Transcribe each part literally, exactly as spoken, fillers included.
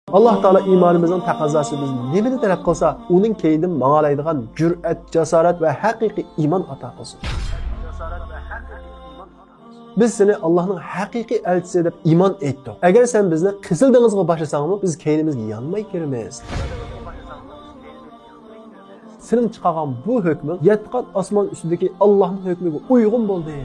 ئاللاھ تائالا ئىمانىمىزنىڭ تەقەززاسى بىز نېمىنى تەلەپ قىلسا، ئۇنىڭ كەينىدىن ماڭالايدىغان جۈرئەت، جاسارەت ۋە ھەقىقىي ئىمان ئاتا قىلسۇن. بىز سېنى ئاللاھنىڭ ھەقىقىي ئەلچىسى دەپ ئىمان ئېيتتۇق. ئەگەر سەن بىزنى قىزىل دېڭىزغا باشلىساڭمۇ، بىز كەينىمىزگە يانماي كىرىمىز. سېنىڭ چىقارغان بۇ ھۆكمۈڭ يەتتە قات ئاسمان ئۈستىدىكى ئاللاھنىڭ ھۆكمىگە ئۇيغۇن بولدى.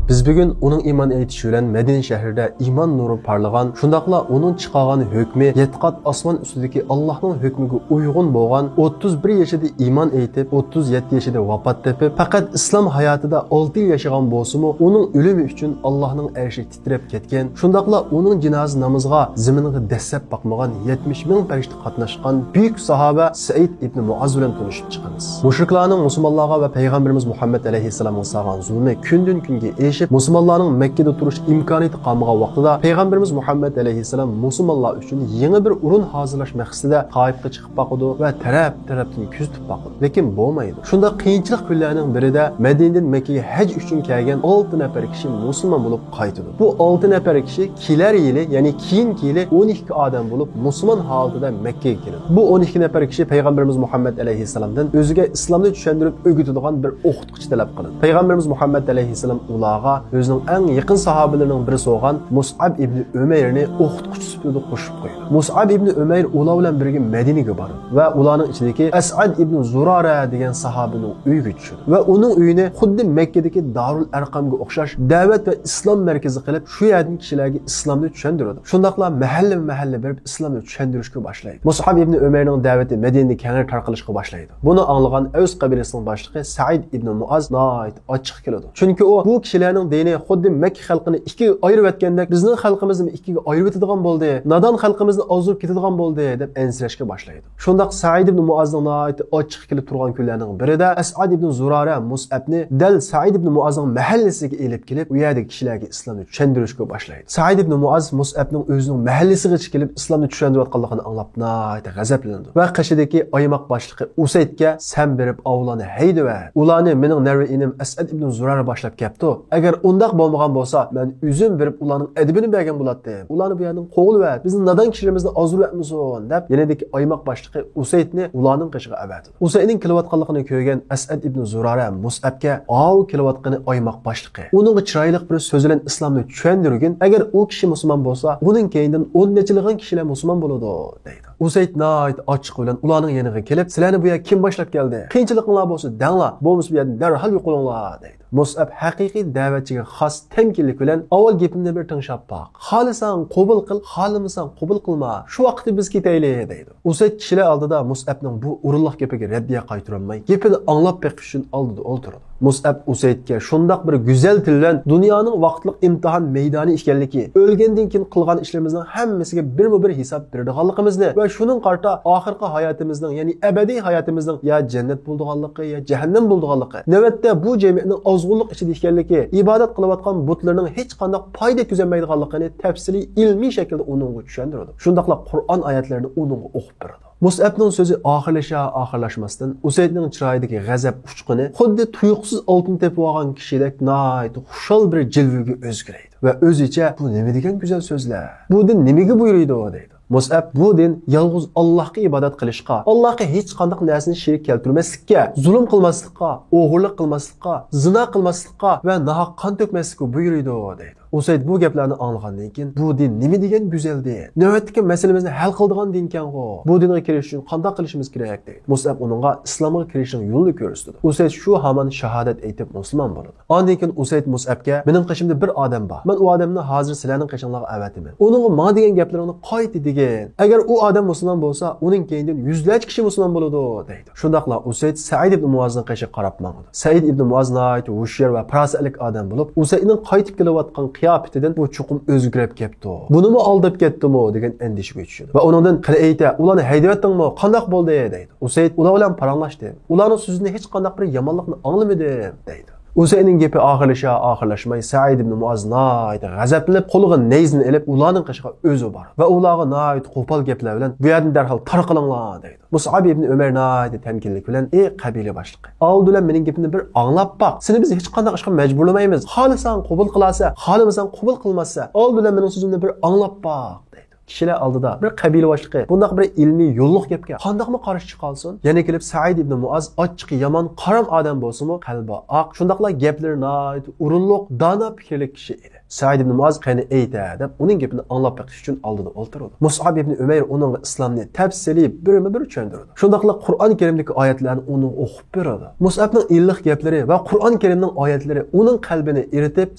بىز بۈگۈن ئۇنىڭ ئىمان ئېيتىشى بىلەن مەدىنە شەھىرىدە ئىمان نۇرى پارلىغان، شۇنداقلا ئۇنىڭ چىقارغان ھۆكمى يەتتە قات ئاسمان ئۈستىدىكى ئاللاھنىڭ ھۆكمىگە ئۇيغۇن بولغان، ئوتتۇز بىر يېشىدا ئىمان ئېيتىپ، ئوتتۇز يەتتە يېشىدا ۋاپات تېپىپ، پەقەت ئىسلام ھاياتىدا ئالتە يىل ياشىغان بولسىمۇ، ئۇنىڭ ئۆلۈمى ئۈچۈن ئاللاھنىڭ ئەرشى تىترەپ كەتكەن، شۇنداقلا ئۇنىڭ جىنازا نامىزىغا زېمىنغا دەسسەپ باقمىغان يەتمىش مىڭ پەرىشتە قاتناشقان بۈيۈك ساھابە سەئىد ئىبنى مۇئاز بىلەن تونۇشۇپ چىقىمىز. مۇشرىكلارنىڭ مۇسۇلمانلارغا ۋە پەيغەمبىرىمىز مۇھەممەد ئەلەيھىسسالامغا سالغان زۇلمى كۈندىن-كۈنگە ئېشىپ، مۇسۇلمانلارنىڭ مەككىدە تۇرۇش ئىمكانىيىتى قالمىغان ۋاقتىدا، پەيغەمبىرىمىز مۇھەممەد ئەلەيھىسسالام مۇسۇلمانلار ئۈچۈن يېڭى بىر ئورۇن ھازىرلاش مەقسىتىدە تائىپقا چىقىپ باقىدۇ ۋە تەرەپ-تەرەپتىن كۆزىتىپ باقىدۇ. لېكىن بولمايدۇ. شۇنداق قىيىنچىلىق كۈنلەرنىڭ بىرىدە مەدىنىدىن مەككىگە ھەج ئۈچۈن كەلگەن ئالتە نەپەر كىشى مۇسۇلمان بولۇپ قايتىدۇ. بۇ ئالتە نەپەر كىشى كېلەر يىلى، يەنى كېيىنكى يىلى ئون ئىككى ئادەم بولۇپ مۇسۇلمان ھالىتىدە مەككىگە كېلىدۇ. بۇ ئون ئىككى نەپەر كىشى پەيغەمبىرىمىز مۇھەممەد ئەلەيھىسسالامدىن ئۆزىگە ئىسلامنى چۈشەندۈرۈپ ئۆگىتىدىغان بىر ئوقۇتقۇچى تەلەپ قىلىدۇ. پەيغەمبىرىمىز مۇھەممەد ئەلەيھىسسالام ئۇلارغا ئۆزىنىڭ ئەڭ يېقىن ساھابىلىرىنىڭ برى بولغان مۇسئەب ئىبنى ئۆمەيرنى ئوقۇتقۇچى سۈپىتىدە قوشۇپ قويىدۇ. مۇسئەب ئىبنى ئۆمەير ئۇلار بىلەن بىرگە مەدىنىگە بارىدۇ ۋە ئۇلارنىڭ ئىچىدىكى ئەسئەد ئىبنى زۇرارە دېگەن ساھابىنىڭ ئۆيىگە چۈشىدۇ ۋە ئۇنىڭ ئۆيىنى خۇددى مەككىدىكى دارۇل ئەرقەمگە ئوخشاش دەۋەت ۋە ئىسلام مەركىزى قىلىپ، شۇ يەردىن كىشىلەرگە ئىسلامنى چۈشەندۈرىدۇ. شۇنداقلا مەھەللە-مەھەللە بېرىپ ئىسلامنى چۈشەندۈرۈشكە باشلايدۇ. مۇسئەب ئىبنى ئۆمەيرنىڭ دەۋىتى مەدىنىدە كەڭرى تارقىلىشقا باشلايدۇ. بۇنى ئاڭلىغان ئەۋس قەبىلىسىنىڭ باشلىقى سەئىد ئىبنى مۇئاز ناھايىتى ئاچچىق كېلىدۇ. چۈنكى ئۇ بۇ كىشىلەرنىڭ دىنى خۇددى مەككە خەلقىنى ئىككىگە ئايرىۋەتكەندەك، بىزنىڭ خەلقىمىزنى ئىككىگە ئايرىۋېتىدىغان بولدى، نادان خەلقىمىزنى ئازدۇرۇپ كېتىدىغان بولدى، دەپ ئەنسىرەشكە باشلايدۇ. شۇنداق سەئىد ئىبنى مۇئازنىڭ ناھايىتى ئاچچىقى كېلىپ تۇرغان كۈنلەرنىڭ بىرىدە ئەسئەد ئىبنى زۇرارە مۇسئەبنى دەل سەئىد ئىبنى مۇئازنىڭ مەھەللىسىگە ئېلىپ كېلىپ، ئۇ يەردىكى كىشىلەرگە ئىسلامنى چۈشەندۈرۈشكە باشلايدۇ. سەئىد ئىبنى مۇئاز مۇسئەبنىڭ ئۆزىنىڭ مەھەللىسىگىچە كېلىپ ئىسلامنى چۈشەندۈرۈۋاتقانلىقىنى ئاڭلاپ ناھايىتى غەزەپلىنىدۇ ۋە قېشىدىكى ئايماق باشلىقى ئۇسەيدكە، سەن بېرىپ ئاۋۇلارنى ھەيدىۋەت، ئۇلارنى مېنىڭ نەۋرە ئىنىم ئەسئەد ئىبنى زۇرارە باشلاپ كەپتۇ. ئەگەر ئۇنداق بولمىغان بولسا، مەن ئۆزۈم بېرىپ ئۇلارنىڭ ئەدىپىنى بەرگەن بولاتتىم. ئۇلارنى بۇ يەردىن قوغلىۋەت، بىزنىڭ نادان كىشىلىرىمىزنى ئازدۇرۇۋەتمىسۇن، دەپ يېنىدىكى ئايماق باشلىقى ئۇسەيدنى ئۇلارنىڭ قېشىغا ئەۋەتىدۇ. ئۇسەيدنىڭ كېلىۋاتقانلىقىنى كۆرگەن ئەسئەد ئىبنى زۇرارە مۇسئەبكە، ئاۋۇ كېلىۋاتقىنى ئايماق باشلىقى، ئۇنىڭغا چىرايلىق بىر سۆز بىلەن ئىسلامنى چۈشەندۈرگىن، ئەگەر ئۇ كىشى مۇسۇلمان بولسا، ئۇنىڭ كەينىدىن ئون نەچچىلىغان كىشىلەر مۇسۇلمان بولىدۇ، دەيدۇ. ئۇسەيد ناھايىتى ئاچچىقى بىلەن ئۇلارنىڭ يېنىغا كېلىپ، سىلەرنى بۇ يەرگە كىم باشلاپ كەلدى؟ قىيىنچىلىقىڭلار بولسا دەڭلار، بولمىسا بۇ يەردىن دەرھال يوقىلىڭلار، دەيدۇ. مۇسئەب ھەقىقىي دەۋەتچىگە خاس تەمكىنلىك بىلەن، ئاۋۋال گېپىمنى بىر تىڭشاپ باق. خالىساڭ قوبۇل قىل، خالىمىساڭ قوبۇل قىلما. شۇ ۋاقىتتا بىز كېتەيلى، دەيدۇ. ئۇسەيد كىشىلەر ئالدىدا مۇسئەبنىڭ بۇ ئورۇنلۇق گېپىگە رەددىيە قايتۇرالماي، گېپىنى ئاڭلاپ بېقىش ئۈچۈن ئالدىدا ئولتۇرىدۇ. مۇسئەب ئۇسەيدكە شۇنداق بىر گۈزەل تىل بىلەن دۇنيانىڭ ۋاقىتلىق ئىمتىھان مەيدانى ئىكەنلىكى، ئۆلگەندىن كېيىن قىلغان ئىشلىرىمىزنىڭ ھەممىسىگە بىرمۇ بىر ھېساب بېرىدىغانلىقىمىزنى ۋە شۇنىڭغا قارىتا ئاخىرقى ھاياتىمىزنىڭ، يەنى ئەبەدىي ھاياتىمىزنىڭ يا جەننەت بولىدىغانلىقى، يا جەھەننەم بولىدىغانلىقى، نۆۋەتتە بۇ جەمئىيەتنىڭ ئازغۇنلۇق ئىچىدە ئىكەنلىكى، ئىبادەت قىلىۋاتقان بۇتلىرىنىڭ ھېچقانداق پايدا كۆزەممەيدىغانلىقىنى تەپسىلىي ئىلمىي شەكىلدە ئۇنىڭغا چۈشەندۈرىدۇ. شۇنداقلا قۇرئان ئايەتلىرىنى ئۇنىڭغا ئوقۇپ بېرىدۇ. مۇسئەبنىڭ سۆزى ئاخىرلىشا-ئاخىرلاشماستىن، ئۇسەيدنىڭ چىرايىدىكى غەزەپ ئۇچقۇنى خۇددى تۇيۇقسىز ئالتۇن تېپىۋالغان كىشىدەك ناھايىتى خۇشال بىر جىلۋىگە ئۆزگىرەيدۇ ۋە ئۆزىچە، «بۇ نېمە دېگەن گۈزەل سۆزلەر؟ بۇ دىن نېمىگە بۇيرۇيدۇ؟» دەيدۇ. مۇسئەب، «بۇ دىن يالغۇز ئاللاھقا ئىبادەت قىلىشقا، ئاللاھقا ھېچقانداق نەرسىنى شېرىك كەلتۈرمەسلىككە، زۇلۇم قىلماسلىققا، ئوغرىلىق قىلماسلىققا، زىنا قىلماسلىققا ۋە ناھەق قان تۆكمەسلىككە بۇيرۇيدۇ» دەيدۇ. ئۇسەيد بۇ گەپلەرنى ئاڭلىغاندىن كېيىن، «بۇ دىن نېمە دېگەن گۈزەل دىن! نۆۋەتتىكى مەسىلىمىزنى ھەل قىلىدىغان دىنكەنغۇ! بۇ دىنغا كىرىش ئۈچۈن قانداق قىلىشىمىز كېرەك؟» دەيدۇ. مۇسئەب ئۇنىڭغا ئىسلامغا كىرىشنىڭ يولىنى كۆرسىتىدۇ. ئۇسەيد شۇ ھامان شاھادەت ئېيتىپ مۇسۇلمان بولىدۇ. ئاندىن كېيىن ئۇسەيد مۇسئەبكە، «مېنىڭ قېشىمدا بىر ئادەم بار. مەن ئۇ ئادەمنى ھازىر سىلەرنىڭ قېشىڭلارغا ئەۋەتىمەن. ئۇنىڭغا ماڭا دېگەن گەپلىرىڭنى قايتا دېگىن. ئەگەر ئۇ ئادەم مۇسۇلمان بولسا، ئۇنىڭ كەينىدىن يۈزلەرچە كىشى مۇسۇلمان بولىدۇ» دەيدۇ. شۇنداقلا ئۇسەيد سەئىد ئىبن مۇئازنىڭ قېشىغا قاراپ ماڭىدۇ. سەئىد ئىبن مۇئاز ناھايىتى ھوشيار ۋە پاراسەتلىك ئادەم بولۇپ، ئۇسەيدنىڭ قايتىپ كېلىۋاتقان قىياپىتىدىن بۇ چوقۇم ئۆزگىرىپ كەپتۇ، بۇنىمۇ ئالداپ كەتتىمۇ دېگەن ئەندىشىگە چۈشىدۇ ۋە ئۇنىڭدىن، «قېنى ئېيتە، ئۇلارنى ھەيدىۋەتتىڭمۇ؟ قانداق بولدى؟» دەيدۇ. ئۇسەيد، «ئۇلار بىلەن پاراڭلاشتىم. ئۇلارنىڭ سۆزىدىن ھېچقانداق بىر يامانلىقنى ئاڭلىمىدىم» دەيدۇ. ئۇسەيدنىڭ گېپى ئاخىرلىشا ئاخىرلاشماي، سەئىد ئىبن مۇئاز ناھايىتى غەزەپلىنىپ، قولىغا نەيزىنى ئېلىپ، ئۇلارنىڭ قېشىغا ئۆزى بارىدۇ ۋە ئۇلارغا ناھايىتى قوپال گەپلەر بىلەن، «بۇ يەردىن دەرھال تارقىلىڭلار» دەيدۇ. مۇسئەب ئىبن ئۆمەر ناھايىتى تەمكىنلىك بىلەن، «ئى قەبىلە باشلىقى، ئالدى بىلەن مېنىڭ گېپىمنى بىر ئاڭلاپ باق. سېنى بىز ھېچقانداق ئىشقا مەجبۇرلىمايمىز. خالىساڭ قوبۇل قىلارسەن، خالىمىساڭ قوبۇل قىلماسسەن. ئالدى بىلەن مېنىڭ سۆزۈمنى بىر ئاڭلاپ باق» دەيدۇ. كىشىلەر ئالدىدا بىر قەبىلە باشلىقى بۇنداق بىر ئىلمىي يوللۇق گەپكە قانداقمۇ قارشى چىقالسۇن؟ يەنە كېلىپ سەئىد ئىبن مۇئاز ئاچچىقى يامان، قارام ئادەم بولسىمۇ، قەلبى ئاق، شۇنداقلا گەپلىرى ناھايىتى ئورۇنلۇق، دانا پىكىرلىك كىشى ئىدى. سەئىد ئىبن مۇئاز «قېنى ئېيتە» دەپ، ئۇنىڭ گېپىنى ئاڭلاپ بېقىش ئۈچۈن ئالدىدا ئولتۇرىدۇ. مۇسئەب ئىبن ئۈمەير ئۇنىڭغا ئىسلامنى تەپسىلىي بىرمۇ بىر چۈشەندۈرىدۇ. شۇنداقلا قۇرئان كەرىمدىكى ئايەتلەرنى ئۇنىڭغا ئوقۇپ بېرىدۇ. مۇسئەبنىڭ ئىللىق گەپلىرى ۋە قۇرئان كەرىمنىڭ ئايەتلىرى ئۇنىڭ قەلبىنى ئېرىتىپ،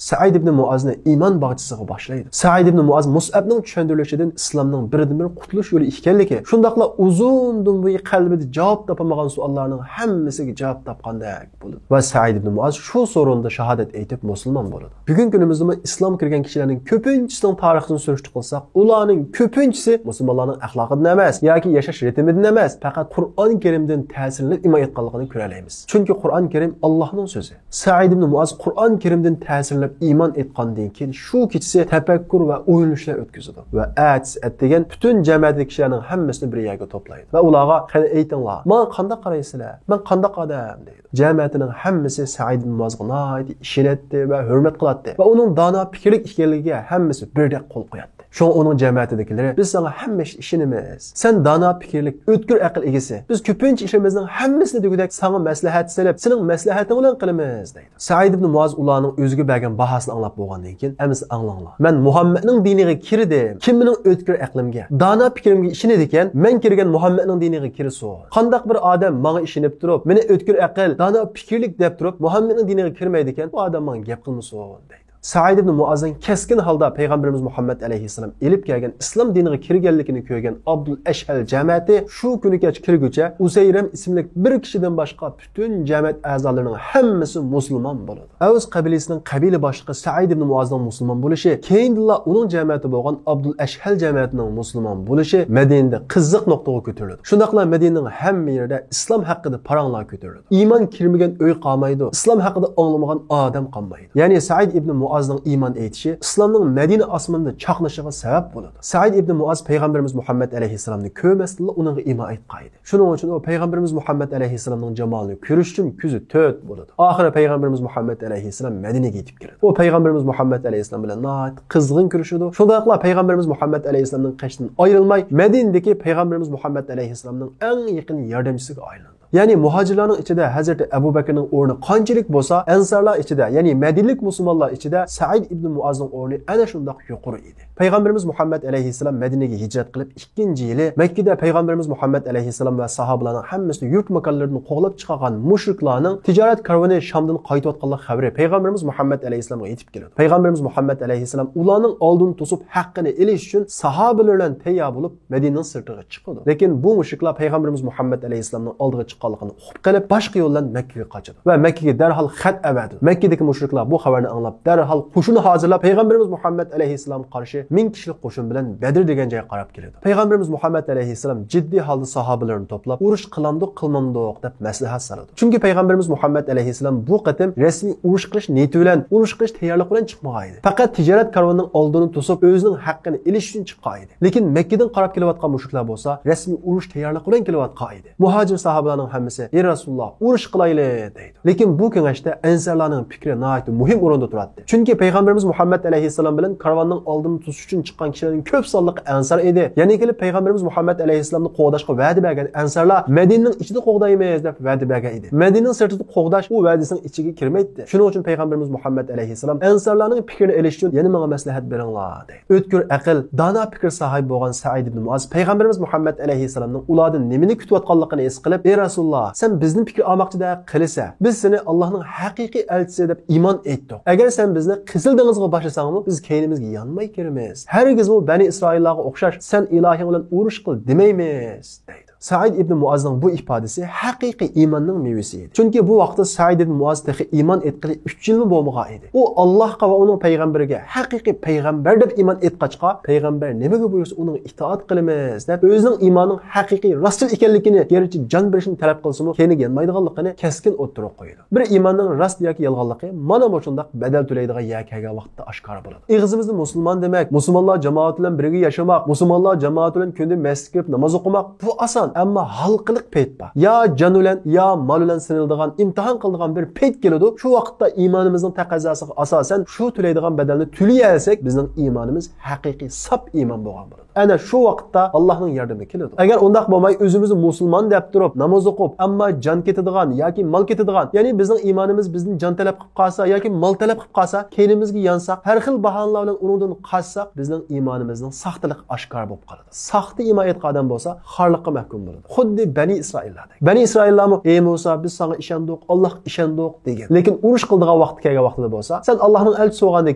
سەئىد ئىبن مۇئازنى ئىمان باغچىسىغا باشلايدۇ. سەئىد ئىبن مۇئاز مۇسئەبنىڭ چۈشەندۈرۈشىدىن ئىسلامنىڭ بىردىنبىر قۇتۇلۇش يولى ئىكەنلىكى، شۇنداقلا ئۇزۇندىن بۇيان قەلبىدە جاۋاب تاپالمىغان سوئاللارنىڭ ھەممىسىگە جاۋاب تاپقاندەك بولىدۇ. ۋە سەئىد ئىبن مۇئاز شۇ سورۇندا شاھادەت ئېيتىپ مۇسۇلمان بولىدۇ. بۈگۈنكى كۈنىمىزدىمۇ ئىسلام كىرگەن كىشىلەرنىڭ كۆپىنچىسىنىڭ تارىخىنى سۈرۈشتە قىلساق، ئۇلارنىڭ كۆپىنچىسى مۇسۇلمانلارنىڭ ئەخلاقىدىن ئەمەس ياكى ياشاش رىتىمىدىن ئەمەس، پەقەت قۇرئان كەرىمدىن تەسىرلىنىپ ئىمان ئېيتقانلىقىنى كۆرەلەيمىز. چۈنكى قۇرئان كەرىم ئاللاھنىڭ سۆزى. سەئىد ئىبن مۇئاز قۇرئان كەرىمدىن تەسىرلىنىپ ئىمان ئېيتقاندىن كېيىن شۇ كېچىسى تەپەككۇر ۋە ئويلىنىشلار ئۆتكۈزىدۇ ۋە ئەتىسى ئەتىگەن پۈتۈن جەمەتىدىكى كىشىلەرنىڭ ھەممىسىنى بىر يەرگە توپلايدۇ ۋە ئۇلارغا، «قېنى ئېيتىڭلار، ماڭا قانداق قارايسىلەر؟ مەن قانداق ئادەم؟» دەيدۇ. جەمەتىنىڭ ھەممىسى سەئىد ئىبن مۇئازغا ناھايىتى ئىشىنەتتى ۋە ھۆرمەت قىلاتتى ۋە ئۇنىڭ دانا پىكىرلىك ئىكەنلىكىگە ھەممىسى بىردەك قول قوياتتى. شۇڭا ئۇنىڭ جەمەتىدىكىلىرى، «بىز ساڭا ھەممە ئىشتا ئىشىنىمىز. سەن دانا پىكىرلىك، ئۆتكۈر ئەقىل ئىگىسى. بىز كۆپىنچە ئىشلىرىمىزنىڭ ھەممىسىنى دېگۈدەك ساڭا مەسلىھەت سېلىپ، سېنىڭ مەسلىھەتىڭ بىلەن قىلىمىز» دەيدۇ. سەئىد ئىبن مۇئاز ئۇلارنىڭ ئۆزىگە بەرگەن باھاسىنى ئاڭلاپ بولغاندىن كېيىن، «ئەمىسە ئاڭلاڭلار. مەن مۇھەممەدنىڭ دىنىغا كىردىم. كىم مېنىڭ ئۆتكۈر ئەقلىمگە، دانا پىكرىمگە ئىشىنىدىكەن، مەن كىرگەن مۇھەممەدنىڭ دىنىغا كىرسۇن. قانداق بىر ئادەم ماڭا ئىشىنىپ تۇرۇپ، مېنى ئۆتكۈر ئەقىل، دانا پىكىرلىك دەپ تۇرۇپ، مۇھەممەدنىڭ دىنىغا كىرمەيدىكەن، بۇ ئادەم ماڭا گەپ قىلمىسۇن» دەيدۇ. سەئىد ئىبن مۇئازنىڭ كەسكىن ھالدا پەيغەمبىرىمىز مۇھەممەد ئەلەيھىسسالام ئېلىپ كەلگەن ئىسلام دىنىغا كىرگەنلىكىنى كۆرگەن ئابدۇل ئەشھەل جەمەتى شۇ كۈنىگىچە كىرگۈچە ئۇسەيرەم ئىسىملىك بىر كىشىدىن باشقا پۈتۈن جەمەت ئەزالىرىنىڭ ھەممىسى مۇسۇلمان بولىدۇ. ئەۋس قەبىلىسىنىڭ قەبىلە باشلىقى سەئىد ئىبن مۇئازنىڭ مۇسۇلمان بولۇشى، كېيىندىلا ئۇنىڭ جەمەتى بولغان ئابدۇل ئەشھەل جەمەتىنىڭ مۇسۇلمان بولۇشى مەدىنىدە قىزىق نۇقتىغا كۆتۈرۈلىدۇ. شۇنداقلا مەدىنىنىڭ ھەممە يېرىدە ئىسلام ھەققىدە پاراڭلار كۆتۈرۈلىدۇ. ئىمان كىرمىگەن ئۆي قالمايدۇ. ئىسلام ھەققىدە ئاڭلىمىغان ئادەم قالمايدۇ. يەنى سەئىد ئىبن مۇئازنىڭ ئىمان ئېيتىشى ئىسلامنىڭ مەدىنە ئاسمىنىدا چاقنىشىغا سەۋەب بولىدۇ. سەئىد ئىبن مۇئاز پەيغەمبىرىمىز مۇھەممەد ئەلەيھىسسالامنى كۆرمەستىنلا ئۇنىڭغا ئىمان ئېيتقان ئىدى. شۇنىڭ ئۈچۈن ئۇ پەيغەمبىرىمىز مۇھەممەد ئەلەيھىسسالامنىڭ جامالىنى كۆرۈش ئۈچۈن كۆزى تۆت بولىدۇ. ئاخىرى پەيغەمبىرىمىز مۇھەممەد ئەلەيھىسسالام مەدىنىگە يېتىپ كېلىدۇ. ئۇ پەيغەمبىرىمىز مۇھەممەد ئەلەيھىسسالام بىلەن ناھايىتى قىزغىن كۆرۈشىدۇ. شۇنداقلا پەيغەمبىرىمىز مۇھەممەد ئەلەيھىسسالامنىڭ قېشىدىن ئايرىلماي، مەدىنىدىكى پەيغەمبىرىمىز مۇھەممەد ئەلەيھىسسالامنىڭ ئەڭ يېقىن ياردەمچىسىگە ئايلىنىدۇ. يەنى مۇھاجىرلارنىڭ ئىچىدە ھەزرىتى ئەبۇ بەكرىنىڭ ئورنى قانچىلىك بولسا، ئەنسارلار ئىچىدە، يەنى مەدىنىلىك مۇسۇلمانلار ئىچىدە سەئىد ئىبن مۇئازنىڭ ئورنى ئەنە شۇنداق يۇقىرى ئىدى. پەيغەمبىرىمىز مۇھەممەد ئەلەيھىسسالام مەدىنىگە ھىجرەت قىلىپ ئىككىنچى يىلى مەككىدە پەيغەمبىرىمىز مۇھەممەد ئەلەيھىسسالام ۋە ساھابىلارنىڭ ھەممىسىنى يۇرت ماكانلىرىدىن قوغلاپ چىقارغان مۇشرىكلارنىڭ تىجارەت كارۋىنى شامدىن قايتىۋاتقانلىق خەۋىرى پەيغەمبىرىمىز مۇھەممەد ئەلەيھىسسالامغا يېتىپ كېلىدۇ. پەيغەمبىرىمىز مۇھەممەد ئەلەيھىسسالام ئۇلارنىڭ ئالدىنى توسۇپ ھەققىنى ئېلىش ئۈچۈن ساھابىلىرى بىلەن تەييار بولۇپ مەدىنىنىڭ سىرتىغا چىقىدۇ. لېكىن بۇ مۇشرىكلار پەيغەمبىرىمىز مۇھەممەد ئەلەيھىسسالامنىڭ ئالدىغا چىققانلىقىنى ئۇقۇپ قېلىپ، باشقا يول بىلەن مەككىگە قاچىدۇ ۋە مەككىگە دەرھال خەت ئەۋەتىدۇ. مەككىدىكى مۇشرىكلار بۇ خەۋەرنى ئاڭلاپ، دەرھال قوشۇن ھازىرلاپ، پەيغەمبىرىمىز مۇھەممەد ئەلەيھىسسالامغا قارشى مىڭ كىشىلىك قوشۇن بىلەن بەدر دېگەن جايغا قاراپ كېلىدۇ. پەيغەمبىرىمىز مۇھەممەد ئەلەيھىسسالام جىددىي ھالدا ساھابىلىرىنى توپلاپ، ئۇرۇش قىلامدۇق، قىلمامدۇق دەپ مەسلىھەت سالىدۇ. چۈنكى پەيغەمبىرىمىز مۇھەممەد ئەلەيھىسسالام بۇ قېتىم رەسمىي ئۇرۇش قىلىش نىيىتى بىلەن، ئۇرۇش قىلىش تەييارلىقى بىلەن چىقمىغان ئىدى. پەقەت تىجارەت كارۋىنىنىڭ ئالدىنى توسۇپ، ئۆزىنىڭ ھەققىنى ئېلىش ئۈچۈن چىققان ئىدى. لېكىن مەككىدىن قاراپ كېلىۋاتقان مۇشرىكلار بولسا رەسمىي ئۇرۇش تەييارلىقى بىلەن كېلىۋاتقان ئىدى. مۇھاجىر ساھابىلارنىڭ ھەممىسى، «ئى رەسۇلاللا، ئۇرۇش قىلايلى» دەيدۇ. لېكىن بۇ كېڭەشتە ئەنسارلارنىڭ پىكرى ناھايىتى مۇھىم ئورۇندا تۇراتتى. چۈنكى پەيغەمبىرىمىز مۇھەممەد ئەلەيھىسسالام بىلەن كارۋاننىڭ ئالدىنى توسۇش ئۈچۈن چىققان كىشىلەرنىڭ كۆپ سانلىقى ئەنسار ئىدى. يەنە كېلىپ پەيغەمبىرىمىز مۇھەممەد ئەلەيھىسسالامنى قوغداشقا ۋەدە بەرگەن ئەنسارلار مەدىنىنىڭ ئىچىدە قوغدايمىز دەپ ۋەدە بەرگەن ئىدى. مەدىنىنىڭ سىرتىدا قوغداش ئۇ ۋەدىسىنىڭ ئىچىگە كىرمەيتتى. شۇنىڭ ئۈچۈن پەيغەمبىرىمىز مۇھەممەد ئەلەيھىسسالام ئەنسارلارنىڭ پىكرىنى ئېلىش ئۈچۈن يەنە ماڭا مەسلىھەت بېرىڭلار دەيدۇ. ئۆتكۈر ئەقىل، دانا پىكىر ساھىبى بولغان سەئىد ئىبن مۇئاز پەيغەمبىرىمىز مۇھەممەد ئەلەيھىسسالامنىڭ ئۇلاردىن نېمىنى كۈتۈۋاتقانلىقىنى ھېس قىلىپ، ئى رەسۇلاللا، سەن بىزدىن پىكىر ئالماقچىدەك قىلىسەن، بىز سېنى ئاللاھنىڭ ھەقىقىي ئەلچىسى دەپ ئىمان ئېيتتۇق. ئەگەر سەن بىزنى قىزىل دېڭىزغا باشلىساڭمۇ، بىز كەينىمىزگە يانماي كىرىمىز. ھەرگىزمۇ بەنى ئىسرائىللارغا ئوخشاش سەن ئىلاھىڭ بىلەن ئۇرۇش قىل دېمەيمىز دەيدۇ. سەئىد ئىبن مۇئازنىڭ بۇ ئىپادىسى ھەقىقىي ئىماننىڭ مېۋىسى ئىدى. چۈنكى بۇ ۋاقىتتا سەئىد ئىبن مۇئاز تېخى ئىمان ئېيتقىلى ئۈچ يىلمۇ بولمىغان ئىدى. ئۇ ئاللاھقا ۋە ئۇنىڭ پەيغەمبىرىگە ھەقىقىي پەيغەمبەر دەپ ئىمان ئېيتقاچقا، پەيغەمبەر نېمىگە بۇيرۇسا ئۇنىڭغا ئىتائەت قىلىمىز دەپ، ئۆزىنىڭ ئىمانىنىڭ ھەقىقىي راستچىل ئىكەنلىكىنى، گەرچە جان بېرىشنى تەلەپ قىلسىمۇ، كەينىگە يانمايدىغانلىقىنى كەسكىن ئوتتۇرىغا قويىدۇ. بىر ئىماننىڭ راست ياكى يالغانلىقى مانا مۇشۇنداق بەدەل تۆلەيدىغان يەر كەلگەن ۋاقىتتا ئاشكارا بولىدۇ. ئېغىزىمىزدا مۇسۇلمان دېمەك، مۇسۇلمانلار جامائىتى بىلەن بىرگە ياشىماق، مۇسۇلمانلار جامائىتى بىلەن كۈندە مەسچىتكە كىرىپ ناماز ئوقۇماق، بۇ ئاسان. ئەمما ھالقىلىق پەيت بار. يا جان بىلەن، يا مال بىلەن سىنىلىدىغان، ئىمتىھان قىلىدىغان بىر پەيت كېلىدۇ. شۇ ۋاقىتتا ئىمانىمىزنىڭ تەقەززاسىغا ئاساسەن شۇ تۆلەيدىغان بەدەلنى تۆلىيەلىسەك، بىزنىڭ ئىمانىمىز ھەقىقىي ساپ ئىمان بولغان بولىدۇ. ئەنە شۇ ۋاقىتتا ئاللاھنىڭ ياردىمى كېلىدۇ. ئەگەر ئۇنداق بولماي، ئۆزىمىزنى مۇسۇلمان دەپ تۇرۇپ، ناماز ئوقۇپ، ئەمما جان كېتىدىغان ياكى مال كېتىدىغان، يەنى بىزنىڭ ئىمانىمىز بىزدىن جان تەلەپ قىلىپ قالسا ياكى مال تەلەپ قىلىپ قالسا، كەينىمىزگە يانساق، ھەر خىل باھانىلەر بىلەن ئۇنىڭدىن قاچساق، بىزنىڭ ئىمانىمىزنىڭ ساختىلىقى ئاشكارا بولۇپ قالىدۇ. ساختا ئىمان ئېيتقان ئادەم بولسا، خارلىققا مەھكۇم بولىدۇ. خۇددى بەنى ئىسرائىللاردەك. بەنى ئىسرائىللارمۇ، «ئەي مۇسا، بىز ساڭا ئىشەندۇق، ئاللاھقا ئىشەندۇق» دېگەن. لېكىن ئۇرۇش قىلىدىغان ۋاقتى كەلگەن ۋاقتىدا بولسا، «سەن ئاللاھنىڭ ئەلچىسى بولغاندىن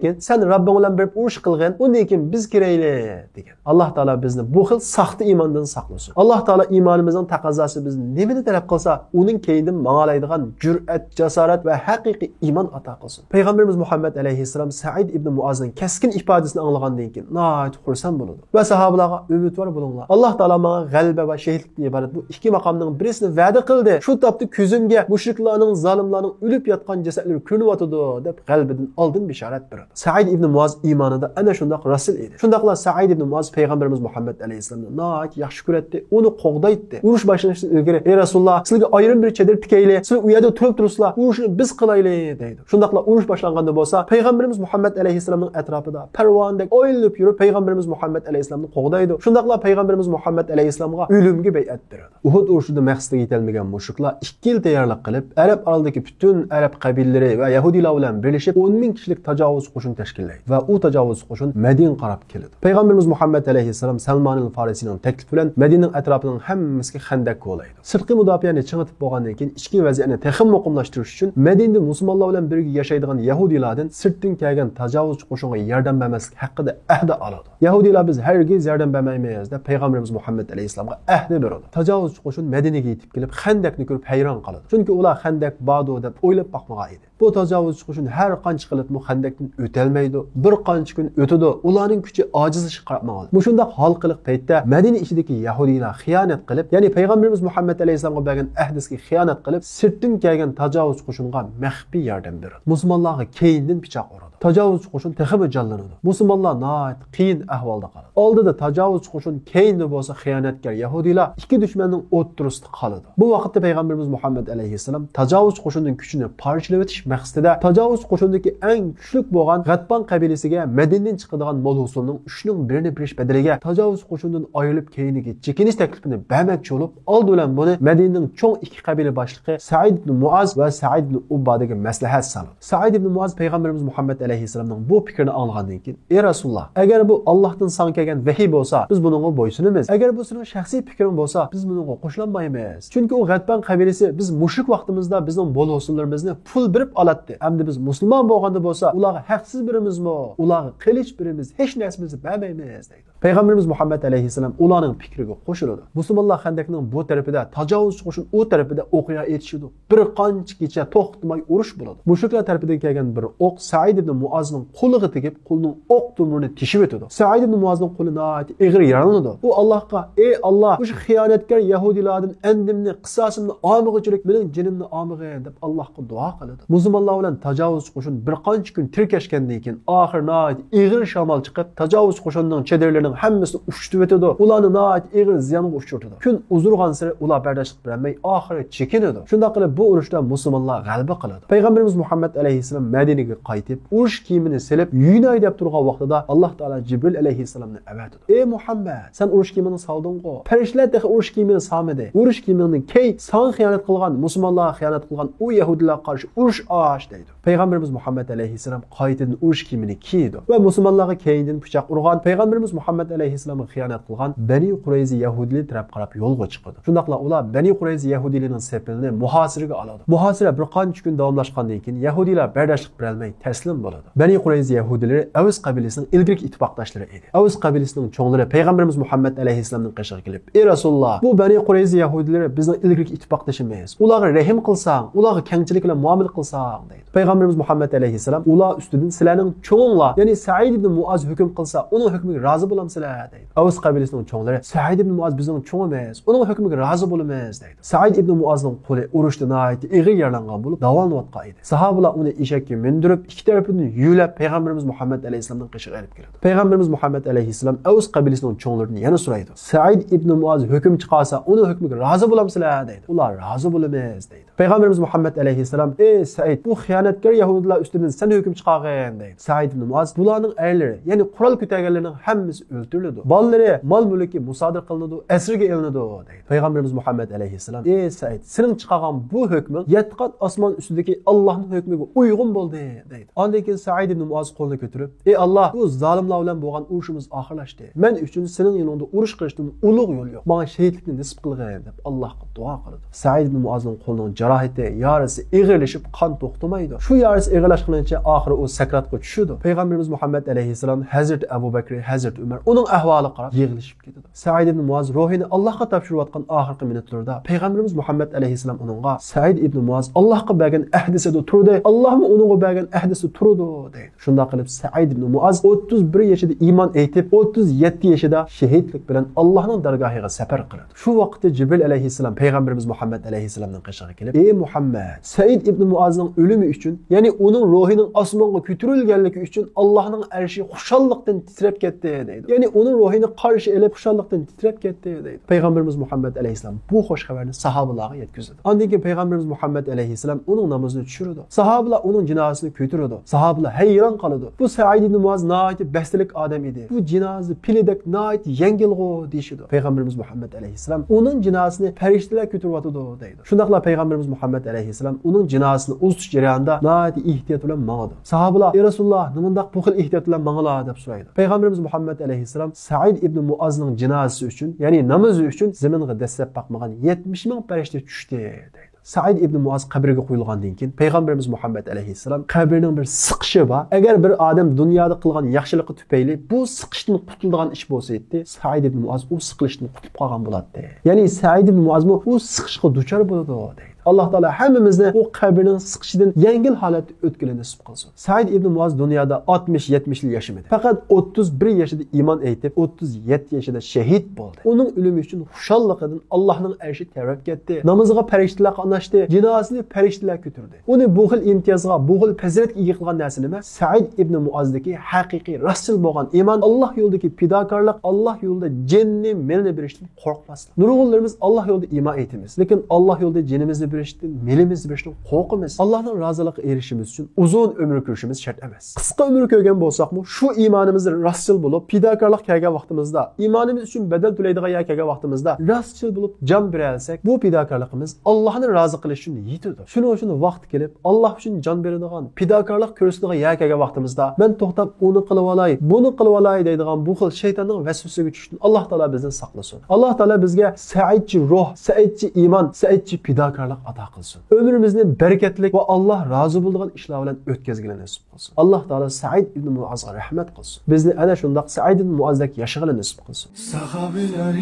كېيىن، سەن رەببىڭ بىلەن بېرىپ ئۇرۇش قىلغىن، ئۇندىن كېيىن بىز كىرەيلى» دېگەن. ئاللاھ تائالا بىزنى بۇ خىل ساختا ئىماندىن ساقلىسۇن. ئاللاھ تائالا ئىمانىمىزنىڭ تەقەززاسى بىزدىن نېمىنى تەلەپ قىلسا، ئۇنىڭ كەينىدىن ماڭالايدىغان جۈرئەت، جاسارەت ۋە ھەقىقىي ئىمان ئاتا قىلسۇن. پەيغەمبىرىمىز مۇھەممەد ئەلەيھىسسالام سەئىد ئىبن مۇئازنىڭ كەسكىن ئىپادىسىنى ئاڭلىغاندىن كېيىن ناھايىتى خۇرسەن بولىدۇ ۋە ساھابىلارغا، «ئۈمىدۋار بولۇڭلار، ئاللاھ تائالا ماڭا غەلىبە ۋە شېھىتلىكتىن ئىبارەت بۇ ئىككى ماقامنىڭ بىرسىنى ۋەدە قىلدى. شۇ تاپتا كۆزۈمگە مۇشرىكلارنىڭ، زالىملارنىڭ ئۆلۈپ ياتقان جەسەتلىرى كۆرۈنۈۋاتىدۇ» دەپ، غەلىبىدىن ئالدىن بېشارەت بېرىدۇ. سەئىد ئىبن مۇئاز ئىمانىدا ئەنە شۇنداق راسىل ئىدى. شۇنداقلا سەئىد ئىبن مۇئاز پەيغەمبىرىمىز مۇھەممەد ئەلەيھىسسالامنى ناھايىتى ياخشى كۆرەتتى، ئۇنى قوغدايتتى. ئۇرۇش باشلىنىشتىن ئىلگىرى، «ئەي رەسۇلۇللاھ، سىلەرگە ئايرىم بىر چېدىر تىكەيلى، سىلەر ئۇ يەردە تۇرۇپ تۇرۇسىلا، ئۇرۇشنى بىز قىلايلى» دەيدۇ. شۇنداقلا ئۇرۇش باشلانغاندا بولسا، پەيغەمبىرىمىز مۇھەممەد ئەلەيھىسسالامنىڭ ئەتراپىدا پەرۋانىدەك ئايلىنىپ يۈرۈپ، پەيغەمبىرىمىز مۇھەممەد ئەلەيھىسسالامنى قوغدايدۇ. شۇنداقلا پەيغەمبىرىمىز مۇھەممەد ئەلەيھىسسالامغا ئۆلۈمگە بەيئەت بېرىدۇ. ئۇھۇد ئۇرۇشىدا مەقسىتىگە يېتەلمىگەن مۇشرىكلار ئىككى يىل تەييارلىق قىلىپ، ئەرەب ئارىلىدىكى پۈتۈن ئەرەب قەبىلىلىرى ۋە يەھۇدىيلار بىلەن بىرلىشىپ، ئون مىڭ كىشىلىك تاجاۋۇزچى قوشۇن تەشكىللەيدۇ ۋە ئۇ تاجاۋۇزچى قوشۇن مەدىنىگە قاراپ كېلىدۇ. پەيغەمبىرىمىز مۇھەممەد ئەلەيھىسسالام سەلمانىل فارىسىنىڭ تەكلىپى بىلەن مەدىنىنىڭ ئەتراپىنىڭ ھەممىسىگە خەندەك كولايدۇ. سىرتقى مۇداپىئەنى چىڭىتىپ بولغاندىن كېيىن، ئىچكى ۋەزىيەتنى تېخىمۇ مۇقىملاشتۇرۇش ئۈچۈن مەدىنىدە مۇسۇلمانلار بىلەن بىرگە ياشايدىغان يەھۇدىيلاردىن سىرتتىن كەلگەن تاجاۋۇزچى قوشۇنغا ياردەم بەرمەسلىك ھەققىدە ئەھدە ئالىدۇ. يەھۇدىيلار، «بىز ھەرگىز ياردەم بەرمەيمىز» دەپ، پەيغەمبىرىمىز مۇھەممەد ئەلەيھىسسالامغا ئەھدە بېرىدۇ. تاجاۋۇزچى قوشۇن مەدىنىگە يېتىپ كېلىپ، خەندەكنى كۆرۈپ ھەيران قالىدۇ. چۈنكى ئۇلار خەندەك باردۇ دەپ ئويلاپ باقمىغان ئىدى. بۇ تاجاۋۇزچى قوشۇن ھەر قانچە قىلىپمۇ خەندەكتىن ئۆتەلمەيدۇ. بىر قانچە كۈن ئۆتىدۇ. ئۇلارنىڭ كۈچى ئاجىزلىشىشقا قاراپ ماڭىدۇ. مۇشۇنداق ھالقىلىق پەيتتە مەدىنە ئىچىدىكى يەھۇدىيلار خىيانەت قىلىپ، يەنى پەيغەمبىرىمىز مۇھەممەد ئەلەيھىسسالامغا بەرگەن ئەھدىسىگە خىيانەت قىلىپ، سىرتتىن كەلگەن تاجاۋۇزچى قوشۇنغا مەخپىي ياردەم بېرىدۇ. مۇسۇلمانلارغا كەينىدىن پىچاق ئۇرىدۇ. تاجاۋۇزچى قوشۇن تېخىمۇ جانلىنىدۇ. مۇسۇلمانلار ناھايىتى قىيىن ئەھۋالدا قالىدۇ. ئالدىدا تاجاۋۇزچى قوشۇن، كەينىدە بولسا خىيانەتكار يەھۇدىيلار ئىككى دۈشمەننىڭ ئوتتۇرىسىدا قالىدۇ. بۇ ۋاقىتتا پەيغەمبىرىمىز مۇھەممەد ئەلەيھىسسالام تاجاۋۇزچى قوشۇننىڭ كۈچىنى پارچىلىۋېتىش مەقسىتىدە تاجاۋۇزچى قوشۇندىكى ئەڭ كۈچلۈك بولغان غەتپان قەبىلىسىگە مەدىنىدىن چىقىدىغان مول ھوسۇلنىڭ ئۈچنىڭ بىرىنى بېرىش بەدىلىگە تاجاۋۇزچى قوشۇندىن ئايرىلىپ كەينىگە چېكىنىش تەكلىپىنى بەرمەكچى بولۇپ، ئالدى بىلەن بۇنى مەدىنىنىڭ چوڭ ئىككى قەبىلە باشلىقى سەئىد ئىبن مۇئاز ۋە سەئىد ئىبن ئۇبادىگە مەسلىھەت سالىدۇ. سەئىد ئىبن مۇئاز پەيغەمبىرىمىز مۇھەممەد ئەلەيھىسسالامنىڭ بۇ پىكرىنى ئاڭلىغاندىن كېيىن، «ئەي رەسۇلۇللاھ، ئەگەر بۇ ئاللاھتىن ساڭا كەلگەن ۋەھىي بولسا، بىز بۇنىڭغا بويسۇنىمىز. ئەگەر بۇ سېنىڭ شەخسىي پىكرىڭ بولسا، بىز بۇنىڭغا قوشۇلالمايمىز. چۈنكى ئۇ غەتپان قەبىلىسى بىز مۇشرىك ۋاقتىمىزدا بىزنىڭ بول ھوسۇللىرىمىزنى پۇل بېرىپ ئالاتتى. ئەمدى بىز مۇسۇلمان بولغاندا بولسا، ئۇلارغا ھەقسىز بېرىمىزمۇ؟ ئۇلارغا قىلىچ بېرىمىز، ھېچ نەرسىمىزنى بەرمەيمىز» دەيدۇ. پەيغەمبىرىمىز مۇھەممەد ئەلەيھىسسالام ئۇلارنىڭ پىكرىگە قوشۇلىدۇ. مۇسۇلمانلار خەندەكنىڭ بۇ تەرىپىدە، تاجاۋۇزچى قوشۇن ئۇ تەرىپىدە ئوقيا ئېتىشىدۇ. بىر قانچە كېچە توختىماي ئۇرۇش بولىدۇ. مۇشرىكلار تەرىپىدىن كەلگەن بىر ئوق سەئىد ئىبن مۇئازنىڭ قولىغا تېگىپ، قولىنىڭ ئوق تومۇرىنى تېشىۋېتىدۇ. سەئىد ئىبن مۇئازنىڭ قولى ناھايىتى ئېغىر يارىلىنىدۇ. ئۇ ئاللاھقا، «ئەي ئاللاھ، مۇشۇ خىيانەتكار يەھۇدىيلاردىن ئەندىمنى، قىساسىمنى ئالمىغۇچىلىك مېنىڭ جېنىمنى ئالمىغىن» دەپ ئاللاھقا دۇئا قىلىدۇ. مۇسۇلمانلار بىلەن تاجاۋۇزچى قوشۇن بىر قانچە كۈن تىركەشكەندىن كېيىن، ئاخىرى ناھايىتى ئېغىر شامال چىقىپ، تاجاۋۇزچى قوشۇننىڭ چېدىرلىرىنىڭ ھەممىسىنى ئۇچۇتۇۋېتىدۇ. ئۇلارنى ناھايىتى ئېغىر زىيانغا ئۇچرىتىدۇ. كۈن ئۇزىرىغانسېرى ئۇلار بەرداشلىق بېرەلمەي، ئاخىرى چېكىنىدۇ. شۇنداق قىلىپ بۇ ئۇرۇشتا مۇسۇلمانلار غەلىبە قىلىدۇ. پەيغەمبىرىمىز مۇھەممەد ئەلەيھىسسالام مەدىنىگە قايتىپ، ئۇرۇش كىيىمىنى سېلىپ، يۇيۇناي دەپ تۇرغان ۋاقتىدا، ئاللاھ تائالا جىبرىئىل ئەلەيھىسسالامنى ئەۋەتىدۇ. «ئەي مۇھەممەد، سەن ئۇرۇش كىيىمىڭنى سالدىڭغۇ؟ پەرىشتىلەر تېخى ئۇرۇش كىيىمىنى سالمىدى. ئۇرۇش كىيىمىڭنى كىي، ساڭا خىيانەت قىلغان، مۇسۇلمانلارغا خىيانەت قىلغان ئۇ يەھۇدىيلارغا قارشى ئۇرۇش ئاچ» دەيدۇ. پەيغەمبىرىمىز مۇھەممەد ئەلەيھىسسالام قايتىدىن ئۇرۇش كىيىمىنى كىيىدۇ ۋە مۇسۇلمانلارغا كەينىدىن پىچاق ئۇرغان پەيغەمبىرىمىز مۇھەممەد ئەلەيھىسسالامغا خىيانەت قىلغان بەنى قۇرەيزە يەھۇدىيلىرى تەرەپ قاراپ يولغا چىقىدۇ. شۇنداقلا ئۇلار بەنى قۇرەيزە يەھۇدىيلىرىنىڭ سېپىنى، مۇھاسىرىگە ئالىدۇ. مۇھاسىرە بىر قانچە كۈن داۋاملاشقاندىن كېيىن يەھۇدىيلار بەرداشلىق بېرەلمەي تەسلىم بولىدۇ. بەنى قۇرەيزە يەھۇدىيلىرى ئەۋس قەبىلىسىنىڭ ئىلگىرىكى ئىتتىپاقداشلىرى ئىدى. ئەۋس قەبىلىسىنىڭ چوڭلىرى پەيغەمبىرىمىز مۇھەممەد ئەلەيھىسسالامنىڭ قېشىغا كېلىپ، ئى رەسۇلاللا، بۇ بەنى قۇرەيزە يەھۇدىيلىرى بىزنىڭ ئىلگىرىكى ئىتتىپاقدىشىمىز. ئۇلارغا رەھىم قىلساڭ، ئۇلارغا كەڭچىلىك بىلەن مۇئامىلە قىلساڭ، دەيدۇ. پەيغەمبىرىمىز مۇھەممەد ئەلەيھىسسالام ئۇلار ئۈستىدىن سىلەرنىڭ چوڭۇڭلار، يەنى سەئىد ئىبنى مۇئاز ھۆكۈم قىلسا، ئۇنىڭ ھۆكمىگە رازى بولامسىلەر؟ دەيدۇ. ئەۋس قەبىلىسىنىڭ چوڭلىرى، سەئىد ئىبنى مۇئاز بىزنىڭ چوڭىمىز، ئۇنىڭ ھۆكمىگە رازى بولىمىز، دەيدۇ. سەئىد ئىبنى مۇئازنىڭ قولى ئۇرۇشتا ناھايىتى ئېغىر يارىلانغان بولۇپ، داۋالىنىۋاتقان ئىدى. ساھابىلار ئۇنى ئېشەككە مىندۈرۈپ، ئىككى تەرىپىدىن يۆلەپ پەيغەمبىرىمىز مۇھەممەد ئەلەيھىسسالامنىڭ قېشىغا ئېلىپ كېلىدۇ. پەيغەمبىرىمىز مۇھەممەد ئەلەيھىسسالام ئەۋس قەبىلىسىنىڭ چوڭلىرىدىن يەنە سورايدۇ، سەئىد ئىبنى مۇئاز ھۆكۈم چىقارسا، ئۇنىڭ ھۆكمىگە رازى بولامسىلەر؟ دەيدۇ. ئۇلار رازى بولىمىز، دەيدۇ. پەيغەمبىرىمىز مۇھەممەد ئەلەيھىسسالام، ئى سەئىد، بۇ خىيانەتكار يەھۇدىيلار ئۈستىدىن سەن ھۆكۈم چىقارغىن، دەيدۇ. سەئىد ئىبنى مۇئاز، بۇلارنىڭ ئەرلىرى، يەنى قورال كۆتەرگەنلىرىنىڭ ھەممىسى ئۆلتۈرۈلىدۇ. بالىلىرى، مال-مۈلكى مۇسادىرە قىلىنىدۇ، ئەسىرگە ئېلىنىدۇ، دەيدۇ. پەيغەمبىرىمىز مۇھەممەد ئەلەيھىسسالام، ئى سەئىد، سېنىڭ چىقارغان بۇ ھۆكمۈڭ يەتتە قات ئاسمان ئۈستىدىكى ئاللاھنىڭ ھۆكمىگە ئۇيغۇن بولدى، دەيدۇ. ئاندىن كېيىن سەئىد ئىبنى مۇئاز قولىنى كۆتۈرۈپ، ئى ئاللاھ، بۇ زالىملار بىلەن بولغان ئۇرۇشىمىز ئاخىرلاشتى. مەن ئۈچۈن سېنىڭ يېنىڭدا ئۇرۇش قىلىشتىن ئۇلۇغ يول يوق. ماڭا شېھىتلىكنى نېسىپ قىلغىن، دەپ ئاللاھقا دۇئا قىلىدۇ. سەئىد ئىبنى مۇئازنىڭ قولىنىڭ جاراھىتى، يارىسى ئېغىرلىشىپ قان توختىمايدۇ. شۇ يارىسى ئېغىرلاشقىنىچە ئاخىرى ئۇ سەكراتقا چۈشىدۇ. پەيغەمبىرىمىز مۇھەممەد ئەلەيھىسسالام، ھەزرىتى ئەبۇ بەكرى، ھەزرىتى ئۆمەر ئۇنىڭ ئەھۋالىغا قاراپ يىغلىشىپ كېتىدۇ. سەئىد ئىبنى مۇئاز روھىنى ئاللاھقا تاپشۇرۇۋاتقان ئاخىرقى مىنۇتلىرىدا پەيغەمبىرىمىز مۇھەممەد ئەلەيھىسسالام ئۇنىڭغا، سەئىد ئىبنى مۇئاز ئاللاھقا بەرگەن ئەھدىسىدە تۇردى، ئاللاھمۇ ئۇنىڭغا بەرگەن ئەھدىسىدە تۇرىدۇ، دەيدۇ. شۇنداق قىلىپ سەئىد ئىبنى مۇئاز ئوتتۇز بىر يېشىدا ئىمان ئېيتىپ، ئوتتۇز يەتتە يېشىدا شېھىتلىك بىلەن ئاللاھنىڭ دەرگاھىغا سەپەر قىلىدۇ. شۇ ۋاقىتتا جىبرىل ئەلەيھىسسالام پەيغەمبىرىمىز مۇھەممەد ئەلەيھىسسالامنىڭ قېشىغا كېلىپ، ئى مۇھەممەد، سەئىد ئىبنى مۇئازنىڭ ئۆلۈمى ئۈچۈن، يەنى ئۇنىڭ روھىنىڭ ئاسمانغا كۆتۈرۈلگەنلىكى ئۈچۈن ئاللاھنىڭ ئەرشى خۇشاللىقتىن تىترەپ كەتتى، دەيدۇ. يەنى ئۇنىڭ روھىنى قارشى ئېلىپ خۇشاللىقتىن تىترەپ كەتتى، دەيدۇ. پەيغەمبىرىمىز مۇھەممەد ئەلەيھىسسالام بۇ خۇش خەۋەرنى ساھابىلارغا يەتكۈزىدۇ. ئاندىن كېيىن پەيغەمبىرىمىز مۇھەممەد ئەلەيھىسسالام ئۇنىڭ نامىزىنى چۈشۈرىدۇ. ساھابىلار ئۇنىڭ جىنازىسىنى كۆتۈرىدۇ. ساھابىلار ھەيران قالىدۇ. بۇ سەئىد ئىبنى مۇئاز ناھايىتى بەستلىك ئادەم ئىدى. بۇ جىنازا پىلىدەك ناھايىتى يەڭگىلغۇ، دېيىشىدۇ. پەيغەمبىرىمىز مۇھەممەد ئەلەيھىسسالام ئۇنىڭ جىنازىسىنى پەرىشتىلەر كۆتۈرۈۋاتىدۇ، دەيدۇ. شۇنداقلا پەيغەمبىرىمىز مۇھەممەد ئەلەيھىسسالام ئۇنىڭ جىنازىسىنى ئۇزىتىش جەريانىدا ناھايىتى ئېھتىيات بىلەن ماڭىدۇ. ساھابىلار، ئى رەسۇلاللا، نېمانداق بۇ خىل ئېھتىيات بىلەن ماڭىلا، دەپ سورايدۇ. پەيغەمبىرىمىز مۇھەممەد ئەلەيھىسسالام سەئىد ئىبنى مۇئازنىڭ جىنازىسى ئۈچۈن، يەنى نامىزى ئۈچۈن زېمىنغا دەسسەپ باقمىغان يەتمىش مىڭ پەرىشتە چۈشتى، دەيدۇ. سەئىد ئىبنى مۇئاز قەبرىگە قويۇلغاندىن كېيىن پەيغەمبىرىمىز مۇھەممەد ئەلەيھىسسالام قەبرىنىڭ بىر سىقىشى بار. ئەگەر بىر ئادەم دۇنيادا قىلغان ياخشىلىقى تۈپەيلى بۇ سىقىشتىن قۇتۇلىدىغان ئىش بولسا ئىدى، سەئىد ئىبنى مۇئاز ئۇ سىقىلىشتىن قۇتۇلۇپ قالغان بولاتتى. يەنى سەئىد ئىبنى مۇئازمۇ ئۇ سىقىشقا دۇچار بولىدۇ، دەيدۇ. ئاللاھ تائالا ھەممىمىزنى ئۇ قەبرىنىڭ سىقىشىدىن يەڭگىل ھالەتتە ئۆتكىلى نېسىپ قىلسۇن. سەئىد ئىبنى مۇئاز دۇنيادا ئاتمىش، يەتمىش يىل ياشىمىدى. پەقەت ئوتتۇز بىر يېشىدا ئىمان ئېيتىپ، ئوتتۇز يەتتە يېشىدا شېھىت بولدى. ئۇنىڭ ئۆلۈمى ئۈچۈن خۇشاللىقىدىن ئاللاھنىڭ ئەرشى تەۋرەپ كەتتى. نامىزىغا پەرىشتىلەر قاتناشتى، جىنازىسىنى پەرىشتىلەر كۆتۈردى. ئۇنى بۇ خىل ئىمتىيازغا، بۇ خىل پەزىلەتكە ئىگە قىلغان نەرسە نېمە؟ سەئىد ئىبنى مۇئازدىكى ھەقىقىي، راستچىل بولغان ئىمان، ئاللاھ يولىدىكى پىداكارلىق، ئاللاھ يولىدا جېنىنى، مېلىنى بېرىشتىن قورقماسلىق. نۇرغۇنلىرىمىز ئاللاھ يولىدا ئىمان ئېيتىمىز، لېكىن ئاللاھ يولىدا جېنىمىزنى بېرىشتىن، مېلىمىزنى بېرىشتىن قورقىمىز. ئاللاھنىڭ رازىلىقىغا ئېرىشىشىمىز ئۈچۈن ئۇزۇن ئۆمۈر كۆرۈشىمىز شەرت ئەمەس. قىسقا ئۆمۈر كۆرگەن بولساقمۇ، شۇ ئىمانىمىز راستچىل بولۇپ، پىداكارلىق كەلگەن ۋاقتىمىزدا، ئىمانىمىز ئۈچۈن بەدەل تۆلەيدىغان يەر كەلگەن ۋاقتىمىزدا راستچىل بولۇپ جان بېرەلىسەك، بۇ پىداكارلىقىمىز ئاللاھنى رازى قىلىش ئۈچۈن يېتىدۇ. شۇنىڭ ئۈچۈن ۋاقتى كېلىپ، ئاللاھ ئۈچۈن جان بېرىدىغان، پىداكارلىق كۆرسىتىدىغان يەر كەلگەن ۋاقتىمىزدا، مەن توختاپ ئۇنى قىلىۋالاي، بۇنى قىلىۋالاي دەيدىغان بۇ خىل شەيتاننىڭ ۋەسۋەسىگە چۈشۈشتىن ئاللاھ تائالا بىزنى ساقلىسۇن. ئاللاھ تائالا بىزگە سەئىدچە روھ، سەئىدچە ئىمان، سەئىدچە پىداكارلىق ئاتا قىلسۇن. ئۆمرىمىزنى بەرىكەتلىك ۋە ئاللاھ رازى بولىدىغان ئىشلار بىلەن ئۆتكۈزگىلى نېسىپ قىلسۇن. ئاللاھ تائالا سەئىد ئىبنى مۇئازغا رەھمەت قىلسۇن. بىزنى ئەنە شۇنداق سەئىد ئىبنى مۇئازدەك ياشىغىلى نېسىپ قىلسۇن. ساھابىلەر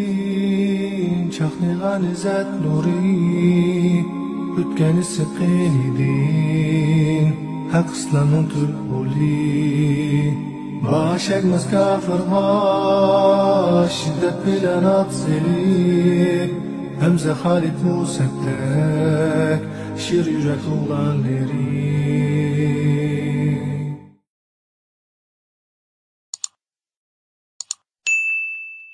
ئىزىدىن چاقنىغان ئىززەت نۇرى، ئۆتكەن ئىسسىق قېنىدىن ھەق ئىسلامنىڭ تۈرك ئۇلى. باش ئەگمەس كاپىرغا شىددەت بىلەن ئات سېلىپ، ھەمزە خالىد مۇسەددەك شېر يۈرەك ئوغلانلىرى.